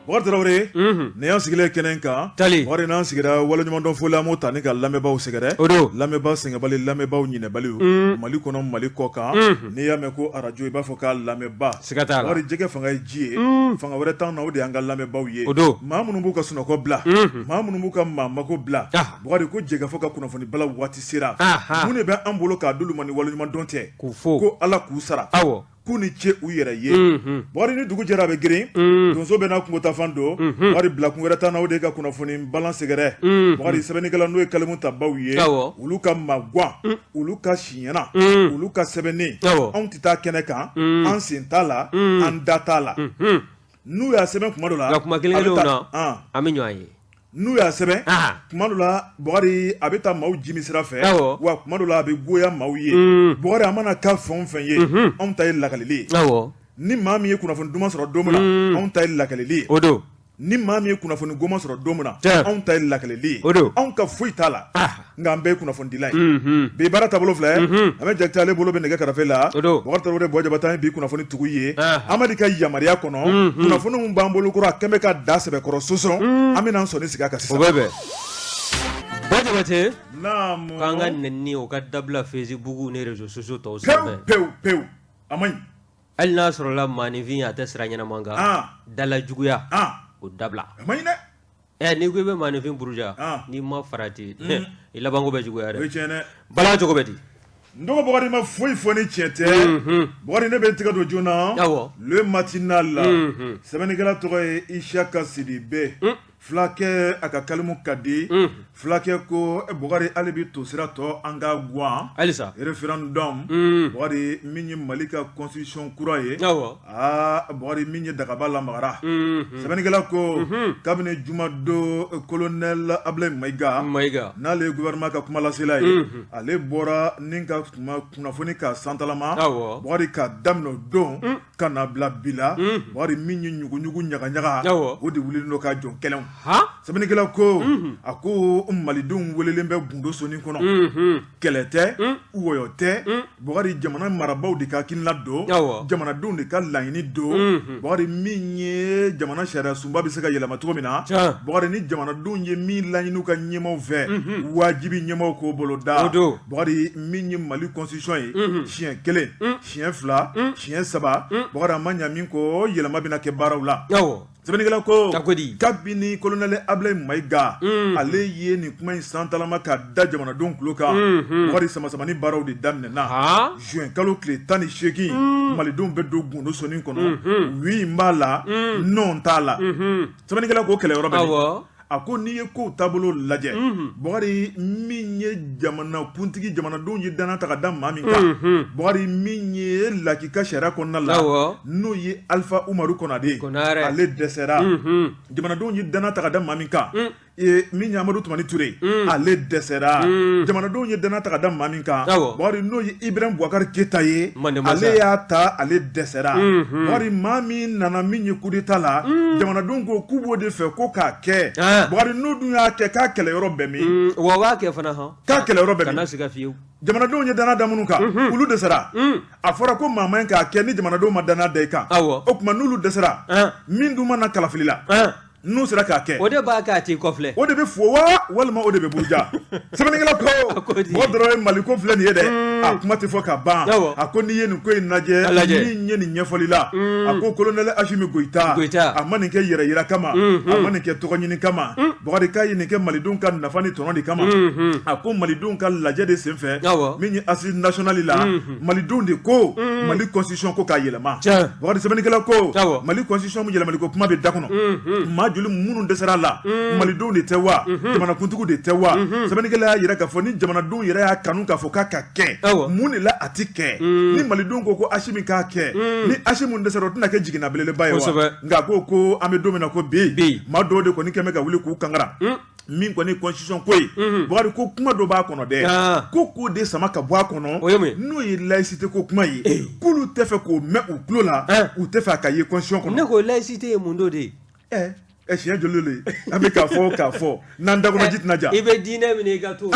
Bɔkari Tarawele nin y'an sigilen kɛnɛ kan tali Bɔkari n'an sigira waleɲumandɔn foli an b'o ta ni ka lamɛnbaaw sɛgɛrɛ o don lamɛnbaa sɛgɛnbali lamɛnbaaw ɲinɛbaliw Mali kɔnɔ Mali kɔ kan n'i y'a mɛn ko arajo i b'a fɔ k'a lamɛnbaa siga t'a la Bɔkari jɛgɛ fanga ye ji ye fanga wɛrɛ t'an na o de y'an ka lamɛnbaaw ye o don maa minnu b'u ka sunɔgɔ bila maa minnu b'u ka maa mako bila Bɔkari ko jɛkafɔ ka kunnafoni bala waati sera mun de bɛ an bolo k'a d'olu ma ni waleɲumandɔn tɛ k'u fo ko Ala k'u sara awɔ k'u ni ce u yɛrɛ ye Bɔkari ni dugu jɛra a bɛ girin donso bɛɛ n'a kungotafan don Bɔkari bilakun wɛrɛ t'an na o de ka kunnafoni balan sɛgɛrɛ Bɔkari sɛbɛnnikɛla n'o ye kalimu tabaw ye olu ka magwan olu ka siɲɛna olu ka sɛbɛnnen anw tɛ taa kɛnɛ kan an sen t'a la an da t'a la n'u y'a sɛbɛn kuma dɔ la nka kuma kelen kelenw na an bɛ ɲɔgɔn ye n'u y'a sɛbɛn kuma dɔ la Bɔkari a bɛ taa maaw jimi sira fɛ wa kuma dɔ la a bɛ goya maaw ye Bɔkari a mana kɛ fɛn o fɛn ye anw ta ye lakalili ye ni maa min ye kunnafoni duman sɔrɔ don min na anw ta ye lakalili ye o don ni maa min ye kunnafoni goman sɔrɔ don min na anw ta ye lakalili ye o don anw ka foyi t'a la nka an bɛɛ ye kunnafonidila ye bi baara taabolo filɛ an bɛ Jakite ale bolo bɛ nɛgɛ karafe la Bɔkari Tarawele Buwa Jabate an ye bi kunnafoni tugu ye Amadi ka yamaruya kɔnɔ kunnafoni min b'an bolo kɔrɔ a kɛlen bɛ ka da sɛbɛkɔrɔ sɔsɔ an bɛna an sɔnni sigi a kan sisan o bɛ bɛn Buwa Jabate naamu k'an ka nɛni o ka dabila Facebook ni réseaux sociaux tɔw pewu sanfɛ pewu pewu a man ɲi hali n'a sɔrɔla maaninfin a tɛ sira ɲɛnama kan dala juguya o dabila a man ɲi dɛ Ɛ n'i ko i bɛ maaninfin buruja n'i ma farati i labanko bɛ juguya dɛ o ye tiɲɛ dɛ Bala cogo bɛ di n dɔgɔ Bɔkari ma foyi fɔ ni tiɲɛ tɛ Bɔkari ne bɛ n tɛgɛ don joona Le Matinal la sɛbɛnnikɛla tɔgɔ ye Isiyaka Sidibe fulakɛ a ka kalimu ka di fulakɛ ko Bɔkari hali bi tosira tɔ an ka gan halisa référendum Bɔkari min ye Mali ka constitution kura ye aa Bɔkari min ye dagaba lamagara sɛbɛnnikɛla ko kabini jumadon colonel Abulayi Mayiga n'ale ye gouvernement ka kumalasela ye ale bɔra ni ka kunnafoni ka santalama Bɔkari ka daminɛ o don ka na bila bi la Bɔkari min ye ɲuguɲugu ɲagaɲaga o de wulilen don ka jɔ kɛlɛw sɛbɛnnikɛla ko a ko malidenw welelen bɛ gundo sonin kɔnɔ kɛlɛ tɛ wɔyɔ tɛ Bɔkari jamana marabaaw de ka hakilina don jamanadenw de ka laɲini don Bɔkari min ye jamana sariya sunba bɛ se ka yɛlɛma cogo min na Bɔkari ni jamanadenw ye min laɲini u ka ɲɛmaaw fɛ wajibi ɲɛmaaw k'o bolo da Bɔkari min ye Mali constitution ye siɲɛ kelen siɲɛ fila siɲɛ saba Bɔkari a ma ɲa min kɔ yɛlɛma bɛna kɛ baaraw la sɛbɛnnikɛla ko kabini colonel Abulayi Mayiga ale ye nin kuma in santalama ka da jamanadenw tulo kan Bɔkari samasamani baaraw de daminɛna juin kalo tile 18 malidenw bɛ don gundo sonin kɔnɔ oui b'a la non t'a la sɛbɛnnikɛla ko kɛlɛ yɔrɔ bɛ a ko n'i ye kow taabolo lajɛ Bɔkari min ye jamanakuntigi jamanadenw ye danna ta ka da maa min kan Bɔkari min ye lakika sariya kɔnɔna la n'o ye Alifa Umaru Konare ale dɛsɛra jamanadenw ye danna ta ka da maa min kan min ye Amadu Tumani Ture ale dɛsɛra jamanadenw ye danna ta ka da maa min kan Bɔkari n'o ye Ibrahim Bubakari Keyita ye ale y'a ta ale dɛsɛra Bɔkari maa min nana min ye coup d'état la jamanadenw ko k'u b'o de fɛ ko k'a kɛ Bɔkari n'u dun y'a kɛ k'a kɛlɛ yɔrɔ bɛ min wa b'a kɛ fana hɔn k'a kɛlɛ yɔrɔ bɛ min kana siga fiyewu jamanadenw ye danna da minnu kan olu dɛsɛra a fɔra ko maa man k'a kɛ ni jamanadenw ma danna da i kan o tuma n'olu dɛsɛra min dun ma na kalafili la n'u sera k'a kɛ o de b'a kɛ a t'i kɔfilɛ o de bɛ fo wa walima o de bɛ buruja sɛbɛnnikɛla ko mɔgɔ dɔrɔn ye Mali ko filɛ nin ye dɛ a kuma tɛ fɔ ka ban a ko n'i ye nin ko in lajɛ min ye nin ɲɛfɔli la a ko colonel Asimi Goyita a ma nin kɛ yɛrɛ yira kama a ma nin kɛ tɔgɔ ɲini kama Bɔkari k'a ye nin kɛ malidenw ka nafa ni tɔnɔ de kama a ko malidenw ka lajɛ de senfɛ min ye assise nationale la malidenw de ko Mali constitution ko k'a yɛlɛma Bɔkari sɛbɛnnikɛla ko Mali constitution min yɛlɛmali ko kuma bɛ da kɔnɔ maa joli minnu dɛsɛra a la malidenw de tɛ wa jamanakuntigiw de tɛ wa sɛbɛnnikɛla y'a jira k'a fɔ ni jamanadenw yɛrɛ y'a kanu k'a fɔ k'a ka kɛ mun de la a tɛ kɛ ni malidenw ko ko Asimi k'a kɛ ni Asimi dɛsɛra o tɛna kɛ jiginna belebeleba ye wa nka ko an bɛ don min na ko bi maa dɔw de kɔni kɛlen bɛ ka wuli k'u kangara min kɔni constitution ko ye Bɔkari ko kuma dɔ b'a kɔnɔ dɛ ko k'o de sama ka bɔ a kɔnɔ n'o ye laïcité ko kuma ye k'olu tɛ fɛ k'o mɛn u tulo la u tɛ fɛ a ka ye constitution kɔnɔ ne ko laïcité ye mun don de ye ɛ siɲɛ joli de an bɛ k'a fɔ k'a fɔ n'an da kɔnɔ ji tɛna ja i bɛ diinɛ min i ka to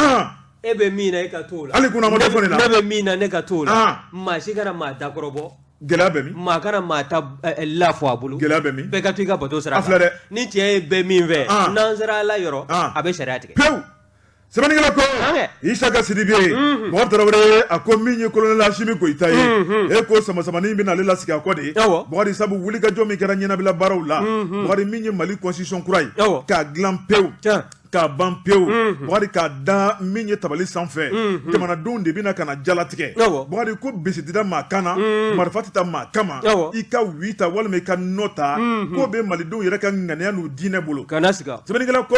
e bɛ min na e ka to o la hali kunna ma dɔ fɔ nin na ne bɛ min na ne ka to o la maa si kana maa dakɔrɔbɔ. Gɛlɛya bɛ min? Maa kana maa ta la fɔ a bolo. Gɛlɛya bɛ min? Bɛɛ ka to i ka bato sira kan. A filɛ dɛ. Ni tiɲɛ ye bɛɛ min fɛ, n'an sera Ala yɔrɔ, a bɛ sariya tigɛ. Pewu! Sɛbɛnnikɛla ko Isaka Sidibe, Bɔkari Tarawele, a ko min ye colonel Asimi Goyita ye, e ko samasamani bɛna ale lasigi a kɔ de. Bɔkari, sabu wulikajɔ min kɛra ɲɛnabila baaraw la, Bɔkari, min ye Mali constitution kura ye, k'a dilan pewu, k'a ban pewu, Bɔkari, k'a da min ye tabali sanfɛ, jamanadenw de bɛna ka na jalatigɛ. Bɔkari ko bese tɛ da maa kan na, marifa tɛ ta maa kama, i ka oui ta walima i ka non ta, k'o bɛ malidenw yɛrɛ ka ŋaniya n'u diinɛ bolo. Kana siga. Sɛbɛnnikɛla ko,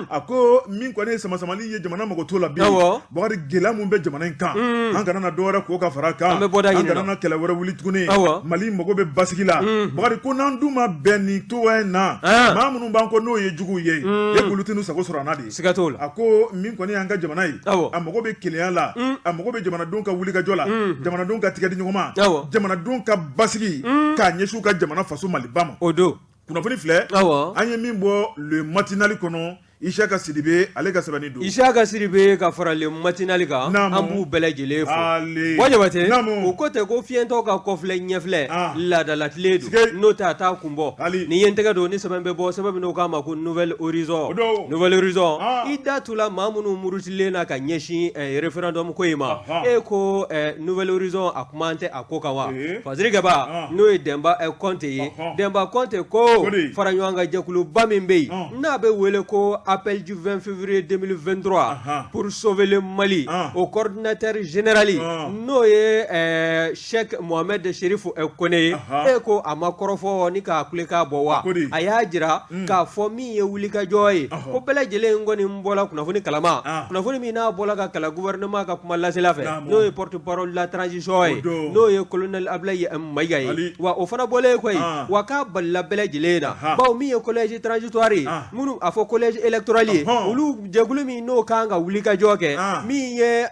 a ko min kɔni ye samasamani ye, jamana mago t'o la bi. Bɔkari, gɛlɛya min bɛ jamana in kan, an kana na dɔwɛrɛ ko ka fara a kan, an kana na kɛlɛ wɛrɛ wuli tuguni. Mali mago bɛ basigi la. Bɔkari ko n'an dun ma bɛn nin cogoya in na, maa minnu b'an kɔ n'o ye juguw ye, e k'olu tɛn'u sago sɔrɔ an na de. Siga t'o la. A ko min kɔni y'an ka jamana ye, a mago bɛ kelenya la, a mago bɛ jamanadenw ka wulikajɔ la, jamanadenw ka tigɛ di ɲɔgɔn ma, jamanadenw ka basigi k'a ɲɛsin u ka jamana faso Maliba ma. O don. Kunnafoni filɛ, an ye min bɔ Le Matinal kɔnɔ, Isaka Sidibe ale ka sɛbɛnni don. Isaka Sidibe ka fara Le Matinal kan, an b'u bɛɛ lajɛlen fo. Bɔ Jabate, o ko tɛ ko fiyentɔ ka kɔfilɛ ɲɛfilɛ laadalatile don, n'o tɛ a t'a kun bɔ. Ni ye n tɛgɛ don ni sɛbɛn bɛ bɔ, sɛbɛn min n'o k'a ma ko Nouvel Horizon. Nouvel Horizon, i da tula maa minnu murutilen na ka ɲɛsin référendum ko in ma, e ko Nouvel Horizon a kuma tɛ a ko kan wa? Fasiri Kɛba, n'o ye Dɛnba Kɔnte ye, Dɛnba Kɔnte ko fara ɲɔgɔn kan jɛkuluba min bɛ yen n'a bɛ wele ko appel du 20 février 2023 pour sauver le Mali, o coordinateur général n'o ye Cheikh Mohamed Chérif Kone ye, e ko a ma kɔrɔfɔ ni k'a kulekan bɔ wa? A y'a jira k'a fɔ min ye wulikajɔ ye, ko bɛɛ lajɛlen kɔni bɔla kunnafoni kalama, kunnafoni min n'a bɔla ka kalan gouvernement ka kuma lasela fɛ, n'o ye porte parole de la transition ye, n'o ye colonel Ablaye Mayiga ye. Wa o fana bɔlen kɔ yen, wa k'a balila bɛɛ lajɛlen na, bawo min ye collège transitoire ye, minnu a fɔ collège électoral ye, olu jɛkulu min n'o kan ka wulikajɔ kɛ, min ye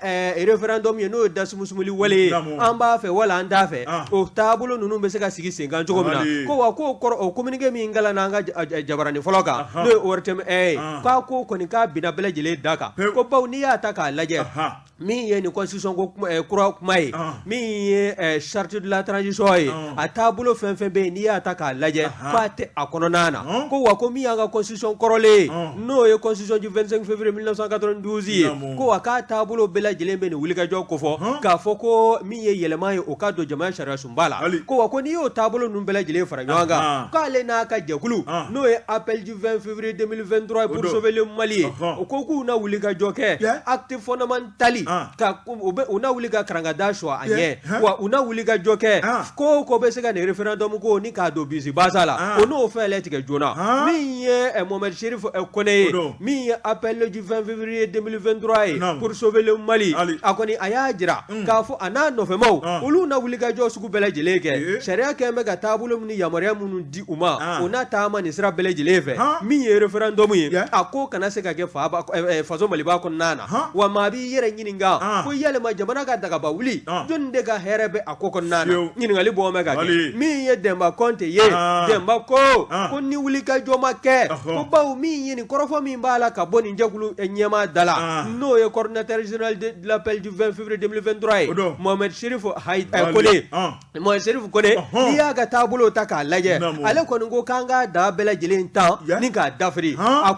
référendum ye, n'o ye dasumusumuli wale ye, an b'a fɛ wala an t'a fɛ, o taabolo ninnu bɛ se ka sigi sen kan cogo min na. Ko wa k'o kɔrɔ, o communiqué min kalanna an ka jabaranin fɔlɔ kan, n'o ye ORTM ye, k'a ko kɔni k'a binna bɛɛ lajɛlen da kan, ko bawo n'i y'a ta k'a lajɛ, min ye nin constitution ko kura kuma ye, min ye charte de la transition ye, a taabolo fɛn fɛn bɛ yen, n'i y'a ta k'a lajɛ, k'a tɛ a kɔnɔna na. Ko wa ko min y'an ka constitution kɔrɔlen ye, n'o ye constitution du 25 février 1992 ye, ko wa k'a taabolo bɛɛ lajɛlen bɛ nin wulikajɔ kofɔ, k'a fɔ ko min ye yɛlɛma ye, o ka don jamana sariya sunba la. Ko wa ko n'i y'o taabolo ninnu bɛɛ lajɛlen fara ɲɔgɔn kan, k'ale n'a ka jɛkulu, n'o ye appel du 20 février 2023 pour sauver le Mali ye, o ko k'u na wulikajɔ kɛ acte fondamental ka u na wuli ka karangada su a ɲɛ, wa u na wulikajɔ kɛ ko o ko bɛ se ka nin référendum ko ni k'a don bisibasa la, o n'o fɛɛrɛ tigɛ joona. Min ye Mohamed Chérif Kone ye, min ye appel du 20 février 2023 ye pour sauver le Mali, a kɔni a y'a jira k'a fɔ a n'a nɔfɛmaw, olu na wulikajɔ sugu bɛɛ lajɛlen kɛ. Sariya kɛlen bɛ ka taabolo ni yamaruya minnu di u ma, u na taama nin sira bɛɛ lajɛlen fɛ. Min ye référendum ye, a ko kana se ka kɛ faso Maliba kɔnɔna na. Wa maa b'i yɛrɛ ɲininka ko yalima jamana ka dagaba wuli, jɔnni de ka hɛrɛ bɛ a ko kɔnɔna na? Ɲininkali bɔ bɛ ka kɛ. Min ye Dɛnba Kɔnte ye, Dɛnba ko ko ni wulikajɔ ma kɛ, ko bawo min ye nin kɔrɔfɔ min b'a la ka bɔ nin jɛkulu ɲɛmaa da la, n'o ye coordinateur général de l'appel du 20 février 2023 ye, Mohamed Chérif Kone, Mohamed Chérif Kone, n'i y'a ka taabolo ta k'a lajɛ, ale kɔni ko k'an ka da bɛɛ lajɛlen tan ni k'a dafiri, a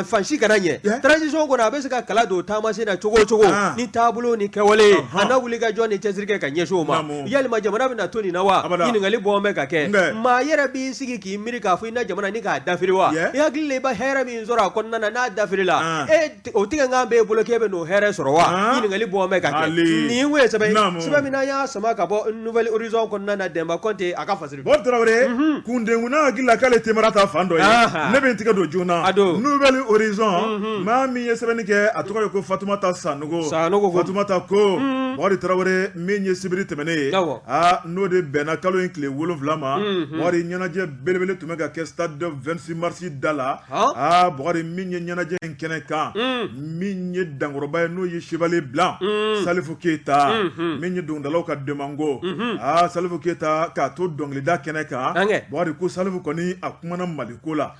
fan si kana ɲɛ. Transition kɔnɔ, a bɛ se ka kala don taamasen na cogo o cogo ni taabolo ni kɛwale ye, a na wulikajɔ ni cɛsiri kɛ ka ɲɛsin o ma. Yalima jamana bɛna to nin na wa? Ɲininkali bɔ bɛ ka kɛ. Maa yɛrɛ b'i sigi k'i miiri k'a fɔ i na jamana ni k'a dafiri wa? I hakili la i bɛ hɛrɛ min sɔrɔ a kɔnɔna na n'a dafirila, e o tigɛkan b'e bolo k'e bɛ n'o hɛrɛ sɔrɔ wa? Ɲininkali bɔ bɛ ka kɛ. Nin ye sɛbɛn ye, sɛbɛn min n'an y'a sama ka bɔ Nouvel Horizon kɔnɔna na, Dɛnba Kɔnte a ka fasiri. Bɔkari Tarawele, kundenkuna hakili la k'ale tɛ mara ta fan dɔ ye, ne bɛ n tigɛ don joona. A don. Nouvel Horizon, maa min ye sɛbɛnni kɛ, a tɔgɔ ye ko Fatumata Sanogo. Sanogo. Fatumata ko, Bɔkari Tarawele, min ye sibiri tɛmɛnen ye, aa n'o de bɛnna kalo in tile 7 ma, Bɔkari, ɲɛnajɛ belebele tun bɛ ka kɛ stade 26 mars da la. Aa Bɔkari. Bukari min ye ɲɛnajɛ in kɛnɛ kan min ye dankɔrɔba ye n'o ye Chevalier Blanc Salifu Keyita min ye dɔnkilidalaw ka demango aa Salifu Keyita k'a to dɔnkilida kɛnɛ kan Bukari ko Salifu kɔni a kumana Mali ko la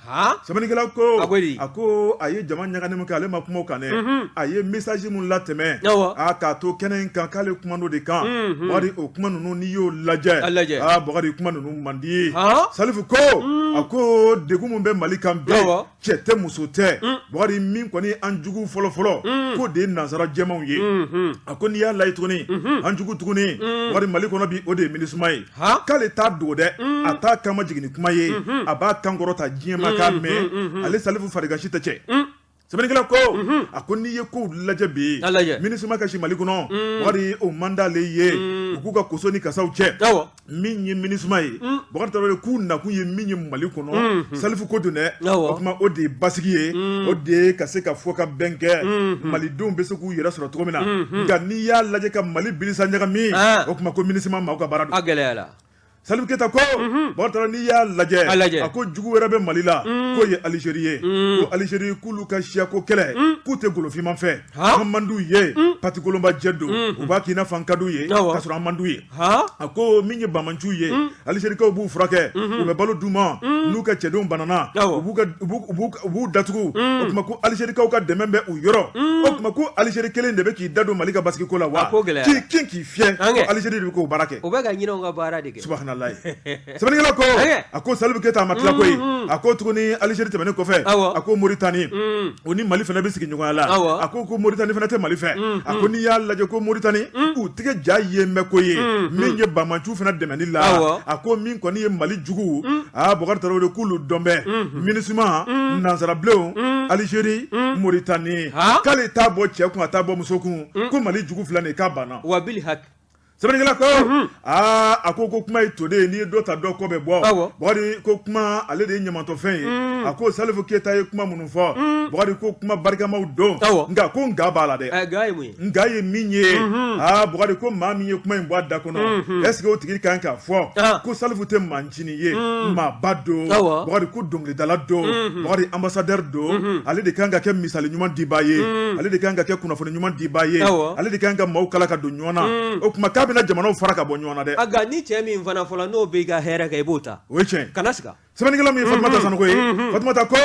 sɛbɛnnikɛla ko a ko a ye jama ɲagali min kɛ ale ma kuma o kan dɛ a ye message min latɛmɛ a k'a to kɛnɛ in kan k'ale kuman'o de kan Bukari o kuma ninnu n'i y'o lajɛ aa Bukari kuma ninnu man di Salifu ko a ko degun min bɛ Mali kan bi cɛ tɛ muso tɛ Bukari min kɔni an jugu fɔlɔfɔlɔ k'o de ye nansara jɛmanw ye a ko n'i y'a lajɛ tuguni an jugu tuguni Bukari Mali kɔnɔ bi o de ye MINUSMA ye k'ale t'a dogo dɛ a t'a kan majigin ni kuma ye a b'a kan kɔrɔta diɲɛ maa k'a mɛn ale Salifu farigasi tɛ cɛ sɛbɛnnikɛla ko a ko n'i ye kow lajɛ bi MINUSMA ka si Mali kɔnɔ Bukari o man d'ale ye u k'u ka koso ni kasaw cɛ min ye MINUSMA ye Bukari Tarawele k'u nakun ye min ye Mali kɔnɔ Salifu ko don dɛ o tuma o de ye basigi ye o de ye ka se ka fɔ ka bɛn kɛ malidenw bɛ se k'u yɛrɛ sɔrɔ cogo min na nka n'i y'a lajɛ ka Mali bilisa ɲagami o tuma ko MINUSMA maaw ka baara don a gɛlɛyara Salifu Keyita ko Bukari Tarawele n'i y'a lajɛ a ko jugu wɛrɛ bɛ Mali la k'o ye Alizeri ye ko Alizeri k'olu ka siyako kɛlɛ k'u tɛ golofinman fɛ an man d'u ye patikolonba jɛ don u b'a k'i n'a fɔ an ka d'u ye k'a sɔrɔ an man d'u ye a ko min ye banbaanciw ye Alizerikaw b'u furakɛ u bɛ balo d'u ma n'u ka cɛdenw banana u b'u datugu o tuma ko Alizerikaw ka dɛmɛ bɛ u yɔrɔ o tuma ko Alizeri kelen de bɛ k'i da don Mali ka basigi ko la wa k'i kin k'i fiyɛ ko Alizeri de bɛ k'o baara kɛ u bɛ ka ɲinɛw ka baara de kɛ subahanallahi sɛbɛnnikɛla ko a ko Salifu Keyita a ma tila koyi a ko tuguni Alizeri tɛmɛnen kɔfɛ a ko Moritani o ni Mali fana bɛ sigiɲɔgɔnya la a ko Moritani fana tɛ Mali fɛ a ko n'i y'a lajɛ ko Moritani u tigɛ ja ye mɛn ko ye min ye banbaanciw fana dɛmɛni la a ko min kɔni ye Mali jugu aa Bukari Tarawele k'olu dɔn bɛ MINUSMA nansarabilenw Alizeri Moritani k'ale t'a bɔ cɛ kun a t'a bɔ muso kun ko Mali jugu filɛ nin ye k'a banna wa bil haki sɛbɛnnikɛla ko aa a ko ko kuma ye toden ye n'i ye dɔ ta dɔ kɔ bɛ bɔ Bukari ko kuma ale de ye ɲamantɔfɛn ye a ko Salifu Keyita ye kuma minnu fɔ Bukari ko kuma barikamaw don nka ko nka b'a la dɛ nka ye min ye aa Bukari ko maa min ye kuma in bɔ a da kɔnɔ est-ce que o tigi kan k'a fɔ ko Salifu tɛ maa ncinin ye maaba don Bukari ko dɔnkilidala don Bukari ambassadeur don ale de kan ka kɛ misali ɲuman dibaa ye ale de kan ka kɛ kunnafoni ɲuman dibaa ye ale de kan ka maaw kala ka don ɲɔgɔn na o tuma k'a bɛna jamanaw fara ka bɔ ɲɔgɔn na dɛ nka ni cɛ min fana fɔla n'o b'i ka hɛrɛ kɛ i b'o ta o ye tiɲɛ kana siga sɛbɛnnikɛla min ye Fatumata Sanogo ye Fatumata ko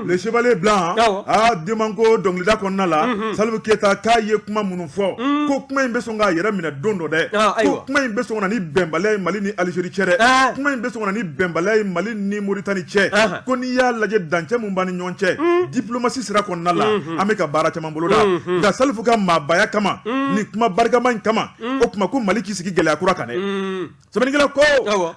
le chevalier blanc aa Demanko dɔnkilida kɔnɔna la Salifu Keyita k'a ye kuma minnu fɔ ko kuma in bɛ sɔn k'a yɛrɛ minɛ don dɔ dɛ ko kuma in bɛ sɔn ka na ni bɛnbaliya ye Mali ni Alizeri cɛ dɛ kuma in bɛ sɔn ka na ni bɛnbaliya ye Mali ni Moritani cɛ ko n'i y'a lajɛ dancɛ min b'an ni ɲɔgɔn cɛ diplomatie sira kɔnɔna la an bɛ ka baara caman boloda nka Salifu ka maabaya kama ni kuma barikama in kama o tuma ko Mali k'i sigi gɛlɛya kura kan dɛ sɛbɛnnikɛla ko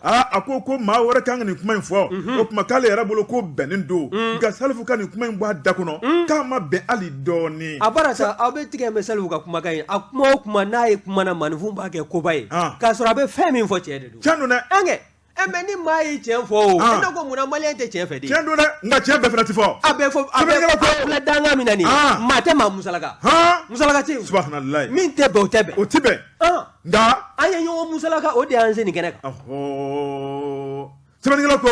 aa a ko ko maa wɛrɛ kan ka nin kuma in fɔ o tuma k'ale yɛrɛ bolo ko bɛnnen don nka Salifu ka nin kuma in bɔ a da kɔnɔ k'a ma bɛn hali dɔɔnin a bara sa aw bɛ tigɛ bɛ Salifu ka kumakan ye a kuma o kuma n'a ye kuma na maaninfin b'a kɛ koba ye k'a sɔrɔ a bɛ fɛn min fɔ cɛn de don tiɲɛ don dɛ an kɛ ɛ mais ni maa ye tiɲɛ fɔ o ne ko munna maliyɛn tɛ tiɲɛ fɛ de tiɲɛ don dɛ nka tiɲɛ bɛɛ fana tɛ fɔ a bɛ fɔ a bɛ Sɛbɛnnikɛla ko a filɛ dankan min na nin ye maa tɛ maa musalaka musalaka tɛ yen subahanallahi min tɛ bɛn o tɛ bɛn o tɛ bɛn nka an ye ɲɔgɔn musalaka o de y'an se nin kɛnɛ kan sɛbɛnnikɛla ko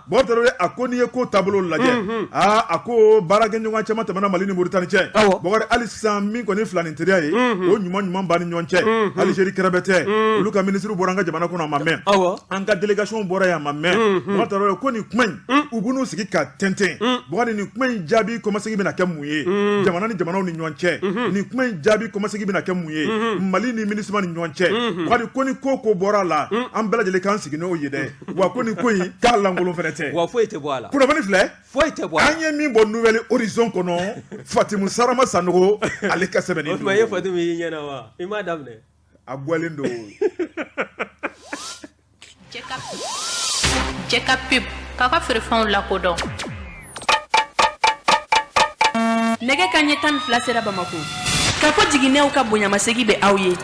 Bɔkari Tarawele a ko n'i ye ko taabolo lajɛ aa a ko baarakɛɲɔgɔn caman tɛmɛna Mali ni Moritani cɛ Bɔkari hali sisan min kɔni filanin teriya ye o ɲuman ɲuman b'an ni ɲɔgɔn cɛ Alizeri kɛrɛbɛ tɛ olu ka minisiriw bɔra an ka jamana kɔnɔ a ma mɛn an ka délégation bɔra yen a ma mɛn Bɔkari Tarawele ko nin kuma in u b'u sigi ka tɛntɛn Bɔkari nin kuma in jaabi kɔmasegin bɛna kɛ mun ye jamana ni jamanaw ni ɲɔgɔn cɛ nin kuma in jaabi kɔmasegin bɛna kɛ mun ye Mali ni MINUSMA ni ɲɔgɔn cɛ Bɔkari ko ni ko ko bɔra a la an bɛɛ lajɛlen k'an sigi n'o ye dɛ wa ko nin ko in k'a lankolon fana tɛ wa foyi tɛ bɔ a la kunnafoni filɛ foyi tɛ bɔ a la an ye min bɔ Nouvel Horizon kɔnɔ Fatimu Sarama Sanogo ale ka sɛbɛnni o tuma i ye Fatimu y'i ɲɛna wa i m'a daminɛ a gwalen don Cɛ ka pub k'aw ka feerefɛnw lakodɔn Nɛgɛ kanɲɛ 12 sera Bamakɔ k'a fɔ jiginɛw ka bonyamasegin bɛ aw ye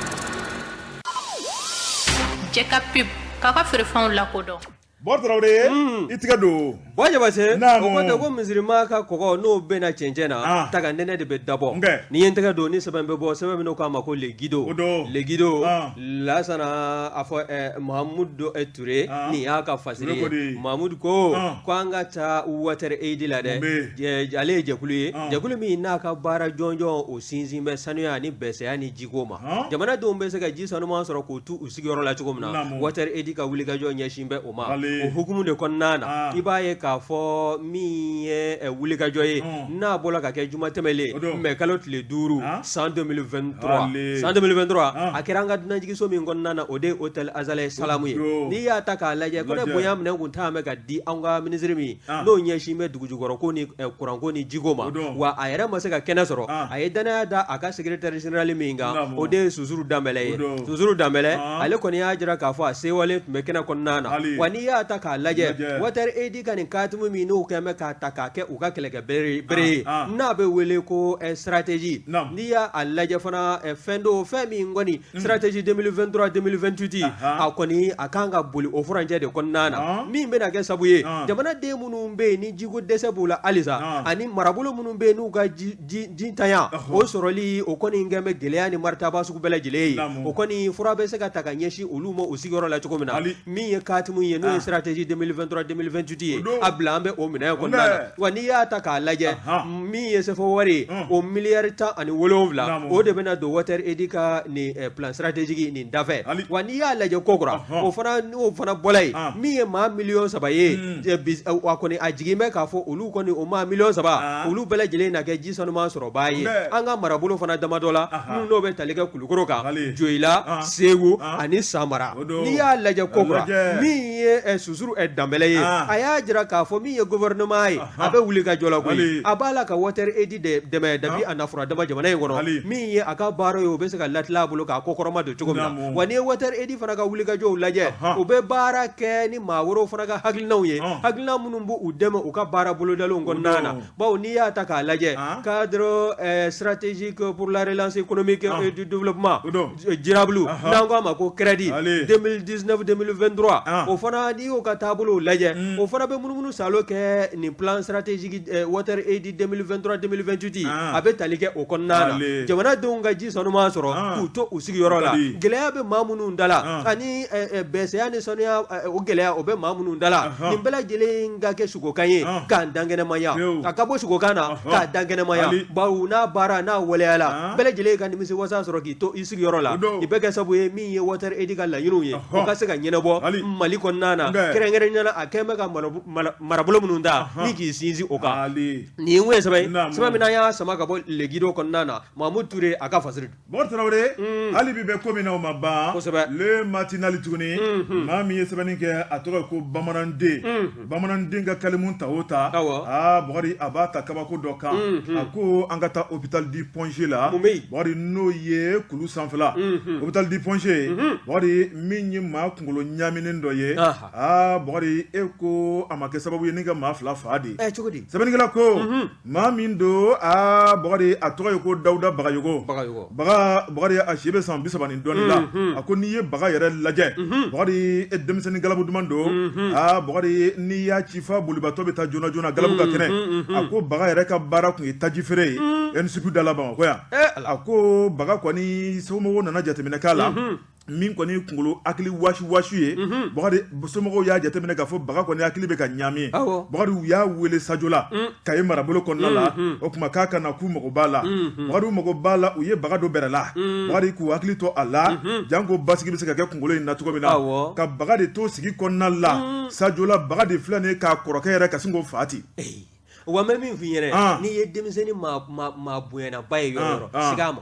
Cɛ ka pub k'aw ka feerefɛnw lakodɔn Bɔkari Tarawele i tɛgɛ don. Buwa Jabate o ko tɛ ko misirima ka kɔgɔ n'o bɛnna cɛncɛn na taga nɛnɛ de bɛ dabɔ ni ye n tɛgɛ don ni sɛbɛn bɛ bɔ sɛbɛn min n'o k'a ma ko Le Guido Le Guido Lasana a fɔ Mahamudu Ture nin y'a ka fasiri ye Mahamudu ko ko an ka taa Water Aid la dɛ ale ye jɛkulu ye jɛkulu min n'a ka baara jɔnjɔn o sinsin bɛ sanuya ni bɛsɛya ni jiko ma jamanadenw bɛ se ka ji sanuman sɔrɔ k'u to u sigiyɔrɔ la cogo min na Water Aid ka wulikajɔ ɲɛsin bɛ o ma o hukumu de kɔnɔna na i b'a ye k'a fɔ min ye wulikajɔ ye n'a bɔra ka kɛ juma tɛmɛlen mɛ kalo tile 5 san 2023 san 2023 a kɛra an ka dunanjiginso min kɔnɔna na o de ye hôtel Azalaï Salam ye n'i y'a ta k'a lajɛ ko ne bonya minɛ kun taa bɛ ka di an ka minisiri min n'o ɲɛsin bɛ dugujukɔrɔko ni kuranko ni jiko ma wa a yɛrɛ ma se ka kɛnɛ sɔrɔ a ye dannaya da a ka secrétaire général min kan o de ye Susuru Danbɛlɛ ye Susuru Danbɛlɛ ale kɔni y'a jira k'a fɔ a sewalen tun bɛ kɛnɛ kɔnɔna na wa n'i y'a ta k'a lajɛ Water Aid ka nin katimu min n'u kɛlen bɛ k'a ta k'a kɛ u ka kɛlɛkɛ bere ye n'a bɛ wele ko stratégie n'i y'a lajɛ fana fɛn don fɛn min kɔni stratégie 2023 2028 a kɔni a kan ka boli o furancɛ de kɔnɔna na min bɛna kɛ sabu ye jamanaden minnu bɛ yen ni jiko dɛsɛ b'u la halisa ani marabolo minnu bɛ yen n'u ka jintanya o sɔrɔli o kɔni kɛlen bɛ gɛlɛya ni maritaba sugu bɛɛ lajɛlen ye o kɔni fura bɛ se ka ta ka ɲɛsin olu ma u sigiyɔrɔ la cogo min na min ye katimu ye n'o ye stratégie 2023 2028 ye a bila an bɛ o minɛn kɔnɔna na wa n'i y'a ta k'a lajɛ min ye sefa wari ye o miliyari 17 o de bɛna don Water Aid ka nin plan stratégique nin dafɛ wa n'i y'a lajɛ kokura o fana n'o fana bɔra yen min ye maa miliyɔn 3 ye a kɔni a jigin bɛ k'a fɔ olu kɔni o maa miliyɔn 3 olu bɛɛ lajɛlen na kɛ ji sanuman sɔrɔbaa ye an ka marabolo fana damadɔ la minnu n'o bɛ tali kɛ Kulukɔrɔ kan Joyila Segu ani Samara n'i y'a lajɛ kokura min ye Susuru Danbɛlɛ ye a y'a jira k'a fɔ min ye gouvernement ye a bɛ wuli ka jɔ la koyi a b'a la ka Water Aid dɛmɛ depuis a na furadama jamana in kɔnɔ min ye a ka baara ye o bɛ se ka latilen a bolo k'a kɔkɔrɔma don cogo min na wa n'i ye Water Aid fana ka wulikajɔw lajɛ u bɛ baara kɛ ni maa wɛrɛw fana ka hakilinaw ye hakilina minnu b'u dɛmɛ u ka baara bolodalenw kɔnɔna na bawo n'i y'a ta k'a lajɛ cadre stratégique pour la relance économique et du développement durable n'an k'a ma ko CREDD 2019 2023 o fana n'i y'o ka taabolow lajɛ o fana bɛ munumunu saalo kɛ nin plan stratégique Water Aid 2023 2028 a bɛ tali kɛ o kɔnɔna na jamanadenw ka ji sanuman sɔrɔ k'u to u sigiyɔrɔ la gɛlɛya bɛ maa minnu da la ani bɛsɛya ni sanuya o gɛlɛya o bɛ maa minnu da la nin bɛɛ lajɛlen ka kɛ sugokan ye k'a dankɛnɛmaya a ka bɔ sugokan na k'a dankɛnɛmaya bawo n'a baara n'a waleyala bɛɛ lajɛlen ka nimisi wasa sɔrɔ k'i to i sigiyɔrɔ la nin bɛ kɛ sabu ye min ye Water Aid ka laɲiniw ye o ka se ka ɲɛnabɔ Mali kɔnɔna na kɛrɛnkɛrɛnnenya la a kɛlen bɛ ka marabolo minnu ta ni k'i sinsin o kan nin ye sɛbɛn ye sɛbɛn min n'an y'a sama ka bɔ Le Guido kɔnɔna na Mamudu Ture a ka fasiri Bɔkari Tarawele hali bi bɛ ko min na o ma ban kosɛbɛ Le Matinal tuguni maa min ye sɛbɛnni kɛ a tɔgɔ ye ko Bamananden Bamananden ka kalimu ta o ta aa Bɔkari a b'a ta kabako dɔ kan a ko an ka taa hôpital du Point G la Bɔkari n'o ye kulu sanfɛla hôpital du Point G Bɔkari min ye maa kunkolo ɲaaminen dɔ ye aa Bɔkari e ko a ma kɛ sababu ye ni ka maa 2 faa de cogo di sɛbɛnnikɛla ko maa min don aa Bɔkari a tɔgɔ ye ko Dawuda Bagayogo Bɔkari a si bɛ san 30 ni dɔɔnin la a ko n'i ye Baga yɛrɛ lajɛ Bɔkari e denmisɛnnin galabu duman don aa Bɔkari n'i y'a ci f'a bolibatɔ bɛ taa joona joona galabu ka kɛnɛ a ko Baga yɛrɛ ka baara tun ye taji feere ye ENSUP da la Bamakɔ yan a ko Baga kɔni somɔgɔw nana jateminɛ k'a la min kɔni kunkolo hakili waasi waasi ye Bɔkari somɔgɔw y'a jateminɛ k'a fɔ Baga kɔni hakili bɛ ka ɲaami Bɔkari u y'a wele Sajola Kayi marabolo kɔnɔna la o tuma k'a ka na k'u mago b'a la Bɔkari u mago b'a la u ye Baga don bɛrɛ la Bɔkari k'u hakili to a la janko basigi bɛ se ka kɛ kunkolo in na cogo min na ka Baga de to sigi kɔnɔna la Sajola Baga de filɛ nin ye k'a kɔrɔkɛ yɛrɛ ka sin k'o faa ten wa n bɛ min f'i ɲɛna n'i ye denmisɛnnin maa bonyanaba ye yɔrɔ o yɔrɔ siga a ma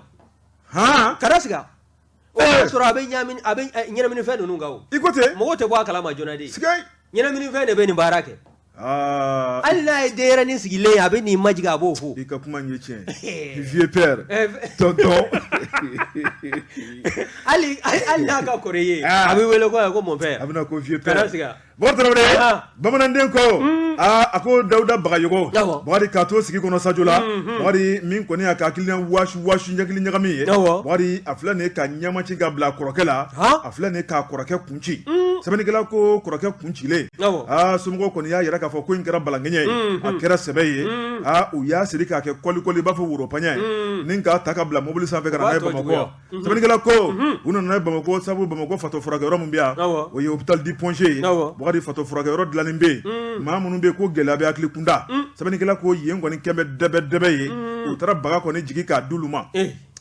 hɔn kana siga o y'a sɔrɔ a bɛ ɲami a bɛ ɲɛnaminifɛn ninnu kan o i ko ten mɔgɔw tɛ bɔ a kalama joona de ɲɛnaminifɛn de bɛ nin baara kɛ hali n'a ye denyɛrɛnin sigilen ye a bɛ n'i majigin a b'o fo i ka kuma in ye tiɲɛ vieux père tonton hali n'a ka kɔrɔ i ye a bɛ wele ko ko mon père a bɛna ko vieux père Bɔkari Tarawele bamananden ko aa a ko Dawuda Bagayogo Bɔkari k'a to sigi kɔnɔ Sajola Bɔkari min kɔni y'a ka hakilina waasi waasi ɲɛkili ɲagami ye Bɔkari a filɛ nin ye ka ɲɛma ci ka bila a kɔrɔkɛ la a filɛ nin ye k'a kɔrɔkɛ kun ci. Sɛbɛnnikɛla ko kɔrɔkɛ kun cilen, aa somɔgɔw kɔni y'a yira k'a fɔ ko in kɛra balankɛɲɛ ye, a kɛra sɛbɛ ye. Aa u y'a siri k'a kɛ kɔlikɔli i b'a fɔ woropaɲɛ ye, ni k'a ta ka bila mobili sanfɛ ka na n'a ye Bamakɔ. Sɛbɛnnikɛla ko u nana n'a ye Bamakɔ, sabu Bamakɔ fatɔ furakɛyɔrɔ min bɛ yan, o ye hôpital du Point G ye. Bukari, fatɔ furakɛyɔrɔ dilannen bɛ yen, maa minnu bɛ yen ko gɛlɛya bɛ hakili kunda. Sɛbɛnnikɛla ko yen kɔni kɛn bɛ dɛbɛ dɛbɛ ye. U taara baga kɔni jigin k'a d'olu ma.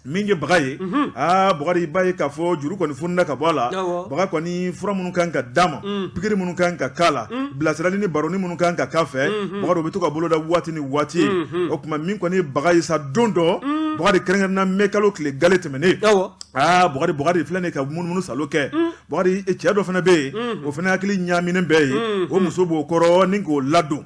Min ye baga ye, aa Bukari, i b'a ye k'a fɔ juru kɔni fonina ka bɔ a la. Baga kɔni, fura minnu kan ka d'a ma, pikiri minnu kan ka k'a la, bilasirali ni baroni minnu kan ka k'a fɛ, Bukari, o bɛ to ka boloda waati ni waati. O tuma min kɔni ye baga ye sa, don dɔ Bukari, kɛrɛnkɛrɛnna mɛ kalo tile gale tɛmɛnen, aa Bukari, Bukari filɛ nin ka munumunu salo kɛ. Bukari, cɛ dɔ fana bɛ yen, o fana hakili ɲaaminen bɛ yen, o muso b'o kɔrɔ ni k'o ladon.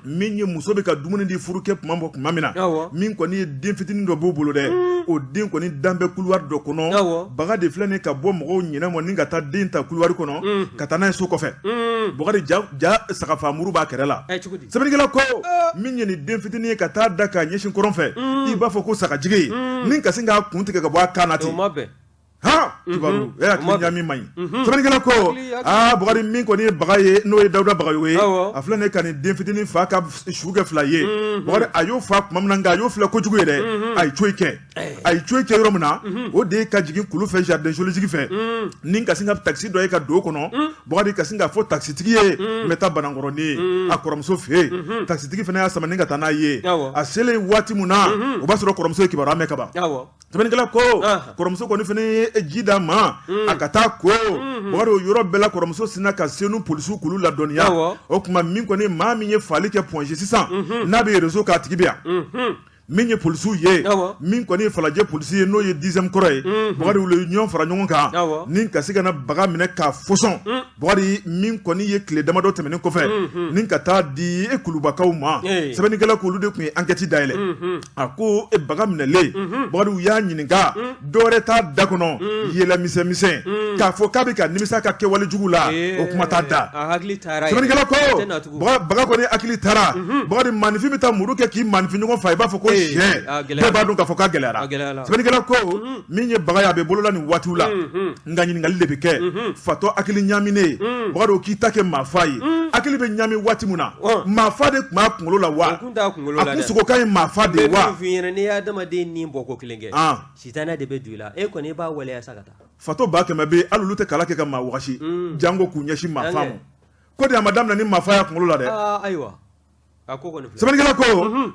Min ye muso bɛ ka dumuni di furukɛ tuma bɔ tuma min na, min kɔni ye den fitinin dɔ b'u bolo dɛ, o den kɔni dan bɛ couloir dɔ kɔnɔ. Baga de filɛ nin ka bɔ mɔgɔw ɲinɛ ma ni ka taa den ta couloir kɔnɔ ka taa n'a ye so kɔfɛ. Bukari, ja sagafamuru b'a kɛrɛ la. Sɛbɛnnikɛla ko min ye nin den fitinin ye ka taa da k'a ɲɛsin kɔrɔn fɛ, i b'a fɔ ko sagajigi, ni ka sin k'a kun tigɛ ka bɔ a kan na ten. Han kibaru e hakili ɲaami man ɲi. Sɛbɛnnikɛla ko aa Bukari, min kɔni ye baga ye, n'o ye Dawuda Bagayogo ye, a filɛ nin ka nin den fitinin fa ka su kɛ fila ye. Bukari, a y'o fa tuma min na, nka a y'o filɛ kojugu ye dɛ, a ye coyi kɛ. A ye coyi kɛ yɔrɔ min na, o de ye ka jigin kulu fɛ, jardin zoologique fɛ, ni ka sin ka taxi dɔ ye ka don o kɔnɔ. Bukari, ka sin k'a fɔ taxitigi ye n bɛ taa Banankɔrɔnin ye a kɔrɔmuso fɛ yen. Taxitigi fana y'a sama ni ka taa n'a ye. A selen waati min na, o b'a sɔrɔ kɔrɔmuso ye kibaruya mɛn ka ban. Sɛbɛnnikɛla ko kɔrɔmuso kɔni fana ye ji d'a ma a ka taa ko. Bukari, o yɔrɔ bɛɛ la, kɔrɔmuso sinna ka Senu polisiw k'olu ladɔnniya. O tuma min kɔni, maa min ye faali kɛ Point G sisan, n'a bɛ réseau k'a tigi bɛ yan. Min ye polisiw ye, min kɔni ye Falajɛ polisi ye, n'o ye dixième corps ye, Bukari, olu ye ɲɔgɔn fara ɲɔgɔn kan ni ka se ka na baga minɛ k'a fɔsɔn. Bukari, min kɔni ye tile damadɔ tɛmɛnen kɔfɛ, ni ka taa di e kulubakaw ma. Sɛbɛnnikɛla k'olu de tun ye enquête dayɛlɛ. A ko e baga minɛlen, Bukari, u y'a ɲininka, dɔwɛrɛ t'a da kɔnɔ, yɛlɛ misɛn k'a fɔ k'a bɛ ka nimisa ka kɛwale jugu la, o kuma t'a da. Sɛbɛnnikɛla ko baga kɔni hakili taara. Bakari, maaninfin bɛ taa muru kɛ k'i maaninfin ɲɔgɔn faa i b'a fɔ ko sɛ, bɛɛ b'a dɔn k'a fɔ k'a gɛlɛyara. Sɛbɛnnikɛla ko min ye baga ye, a bɛ bolola nin waatiw la, nka ɲininkali de bɛ kɛ. Fatɔ hakili ɲaaminen, Bakari, o k'i ta kɛ maafa ye, hakili bɛ ɲaami waati min na, maafa de tun b'a kunkolo la wa? A kun sogokan ye maafa de ye wa? N'i y'adamaden ni bɔ ko kelen kɛ, sitanɛ de bɛ don i la, e kɔni i b'a waleya sa ka taa. Fatɔ 100 000 bɛ yen, hali olu tɛ kala kɛ ka maa wagasi, janko k'u ɲɛsin maafa ma. Ko de a ma daminɛ ni maafa y'a kunkolo la dɛ. Ayiwa, sɛbɛnnikɛla ko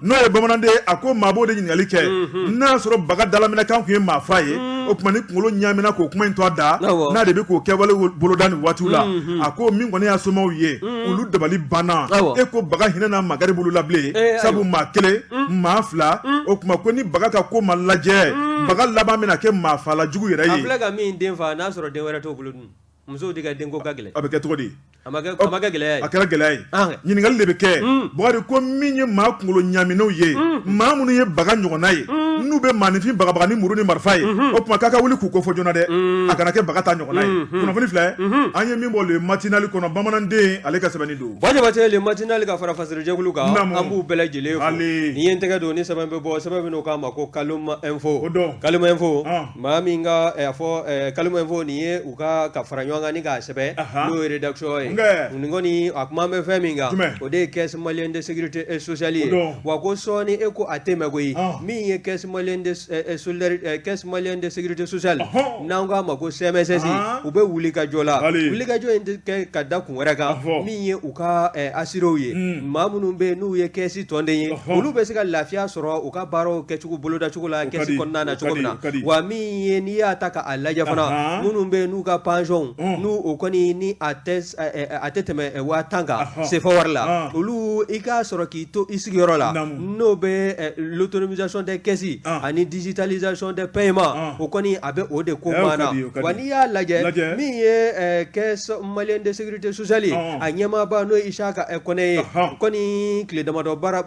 n'o ye bamananden, a ko maa b'o de ɲininkali kɛ, n'a y'a sɔrɔ baga dalaminɛkan tun ye maafa ye, o tuma ni kunkolo ɲaamina k'o kuma in to a da, n'a de bɛ k'o kɛwale boloda nin waatiw la. A ko min kɔni y'a somaw ye, olu dabali banna. E ko baga hinɛ n'a makari bolo la bilen, sabu maa kelen, maa fila, o tuma ko ni baga ka ko ma lajɛ, baga laban bɛna kɛ maafala jugu yɛrɛ ye. A filɛ ka min den faa, n'a sɔrɔ den wɛrɛ t'o bolo dun? Musow de ka denko ka gɛlɛn. A bɛ kɛ cogo di? A ma kɛ gɛlɛya ye. A kɛra gɛlɛya ye. Ɲininkali de bɛ kɛ. Bukari ko min ye maa kunkolo ɲaaminenw ye, maa minnu ye baga ɲɔgɔnna ye, n'u bɛ maaninfin bagabaga ni muru ni marifa ye, o tuma k'a ka wuli k'u kofɔ joona dɛ, a kana kɛ baga ta ɲɔgɔnna ye. Kunnafoni filɛ, an ye min bɔ Le Matinal kɔnɔ, bamananden ale ka sɛbɛnni don. Buwa Jabate, Le Matinal ka fara Fasirujɛkulu kan, an b'u bɛɛ lajɛlen fo. Ni ye n tɛgɛ don ni sɛbɛn bɛ bɔ, sɛbɛn min n'u k'a ma ko Kaloum Info. Kaloum Info, maa min ka a fɔ Kaloum Info nin ye u ka fara ɲɔgɔn kan ni k'a sɛbɛn, n'o ye rédaction ye. Nin kɔni a kuma bɛ fɛn min kan, o de ye Caisse malienne de sécurité sociale ye. Wa ko sɔɔni e ko a tɛ mɛn koyi, min ye Caisse malienne de solidarité, Caisse malienne de sécurité sociale, n'an k'a ma ko CMSS, u bɛ wuli ka jɔ la. Wuli ka jɔ in tɛ kɛ ka da kun wɛrɛ kan, min ye u ka assuréw ye, maa minnu bɛ yen n'u ye caisse tɔnden ye, olu bɛ se ka lafiya sɔrɔ u ka baaraw kɛcogo bolodacogo la caisse kɔnɔna na cogo min na. Wa min ye n'i y'a ta k'a lajɛ fana, minnu bɛ yen n'u ka pension n'u o kɔni ni a tɛ tɛmɛ 10 000 kan sefa wari la, olu i k'a sɔrɔ k'i to i sigiyɔrɔ la, n'o bɛ l'autonomisation des caisses ani digitalisation des paiements, o kɔni a bɛ o de ko banna. Wa n'i y'a lajɛ, min ye Caisse malienne de sécurité sociale ye, a ɲɛmaaba n'o ye Isaka Kɔnɛ ye, kɔni tile damadɔ baara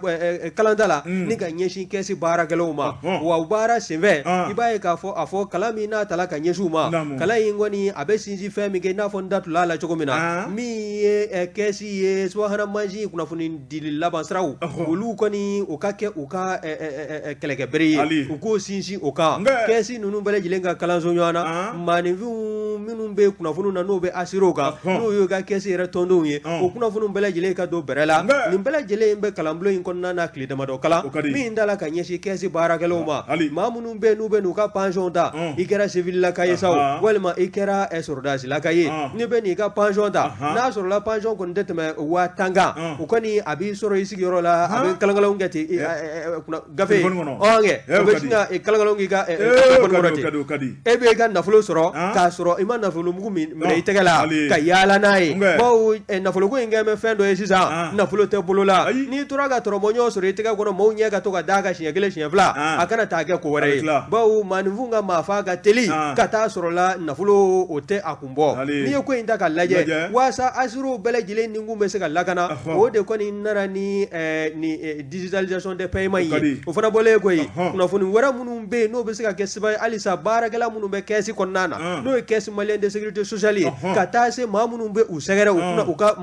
kalanta la ni ka ɲɛsin caisse baarakɛlaw ma. Wa baara senfɛ, i b'a ye k'a fɔ a fɔ kalan min n'a tala ka ɲɛsin u ma, kalan in kɔni a bɛ sinsin fɛn min kɛ, i n'a fɔ n da tula la cogo min na, min ye caisse ye subahana mansin kunnafoni dili laban siraw, olu kɔni u ka kɛ u ka kɛlɛkɛbere ye. ye u k'o sinsin o kan kɛsi ninnu bɛɛ lajɛlen ka kalanso ɲɔgɔn na maaninfinw minnu bɛ kunnafoni na n'o bɛ assuréw kan n'o y'u ka kɛsi yɛrɛ tɔndenw ye o kunnafoni bɛɛ lajɛlen ka don bɛrɛ la nin bɛɛ lajɛlen bɛ kalanbulon in kɔnɔna na tile damadɔ kalan min da la ka ɲɛsin kɛsi baarakɛlaw ma maa minnu bɛ n'u bɛ n'u ka pansɔn ta i kɛra sivililaka ye sa walima i kɛra sɔrɔdasilaka ye n'i bɛ n'i ka pansɔn ta n'a sɔrɔla pansɔn kɔni tɛ tɛmɛ 10 000 kan o kɔni a b'i sɔrɔ i sigiyɔrɔ la a bɛ kalankalanw kɛ ten gafe kɛ o bɛ sin ka kalankalanw k'i ka kɔnɔ ten e bɛ i ka nafolo sɔrɔ k'a sɔrɔ i ma nafolomugu minɛ i tɛgɛ la ka yaala n'a ye bawo nafoloko in kɛlen bɛ fɛn dɔ ye sisan nafolo tɛ bolo la n'i tora ka tɔrɔmɔɲɔ sɔrɔ i tɛgɛ kɔnɔ maaw ɲɛ ka to ka d'a kan siɲɛ kelen siɲɛ fila a kana taa kɛ ko wɛrɛ ye bawo maaninfin ka maafa ka teli ka taa sɔrɔ la nafolo o tɛ a kun bɔ n'i ye ko in ta ka lajɛ waasa assuréw bɛɛ lajɛlen nikun bɛ se ka lakana o de kɔni nana ni digitalisation des paiements ye o fana bɔlen kɔ yen kunnafoni wɛrɛ minnu bɛ yen n'o bɛ se ka kɛ sababu ye halisa baarakɛla minnu bɛ kɛsi kɔnɔna na n'o ye caisse malienne de sécurité sociale ye ka taa se maa minnu bɛ u sɛgɛrɛ u ka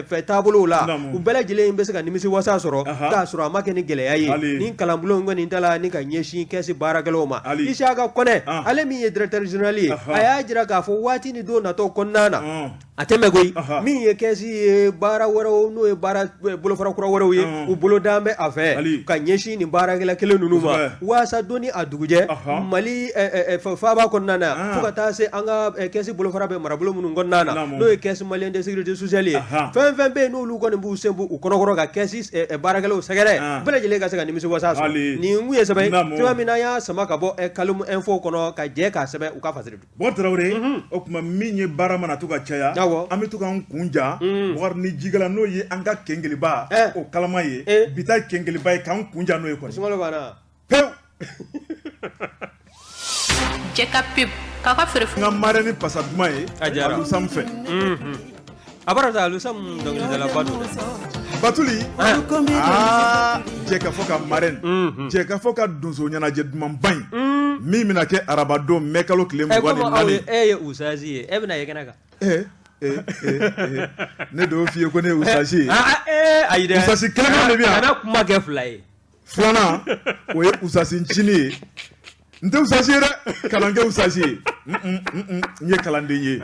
fɛ taabolow la u bɛɛ lajɛlen bɛ se ka nimisi wasa sɔrɔ k'a sɔrɔ a ma kɛ ni gɛlɛya ye nin kalanbulon kɔni da la ni ka ɲɛsin kɛsi baarakɛlaw ma Isiyaka Kɔnɛ ale min ye directeur général ye a y'a jira k'a fɔ waati ni don natɔ kɔnɔna na a tɛ mɛn koyi min ye kɛsi ye baara wɛrɛw n'o ye baara bolofara kura wɛrɛw ye u bolo dan bɛ a fɛ ka ɲɛsin nin baarakɛla kelen ninnu ma waasa don ni a dugujɛ Mali faaba kɔnɔna na fo ka taa se an ka kɛsi bolofara bɛ marabolo minnu kɔnɔna na n'o ye caisse malienne de sécurité sociale ye fɛn fɛn bɛ yen n'olu kɔni b'u sen b'u kɔnɔkɔrɔ ka kɛsi baarakɛlaw sɛgɛrɛ bɛɛ lajɛlen ka se ka nimisi wasa sɔrɔ nin kun ye sɛbɛn ye min n'an y'a sama ka bɔ Kalimu Info kɔnɔ ka jɛ k'a sɛbɛn u ka fasiri Bɔkari Tarawele o tuma min ye baara mana to ka caya an bɛ to k'an kun ja Bɔkari ni jikala n'o ye an ka kenkeliba o kalama ye bi ta kenkeliba ye k'an kun ja n'o ye kɔni sunkalo banna pewu. Jɛ ka pub k'a ka feere n ka marraine ni pasa duman ye A diyara. Alusam fɛ A bara ta Alusam dɔnkilidalaba don dɛ. Batuli aa jɛkafɔ ka marraine jɛkafɔ ka donso ɲɛnajɛ dumanba in min bɛna kɛ arabadon mɛ kalo tile Ɛ mugan komi ni aw naani ye e ye usazi ye e bɛna ye kɛnɛ kan. Eh, eh, eh, eh. Ne de y'o f'i ye ko ne ye usazi ye Ah, eh, ayi dɛ. Usasi kelen kelen de bɛ yan. Kana kuma kɛ fila ye. Filanan o ye usasi ncinin ye n tɛ usasi ye dɛ kalan kɛ usasi ye n ye kalanden ye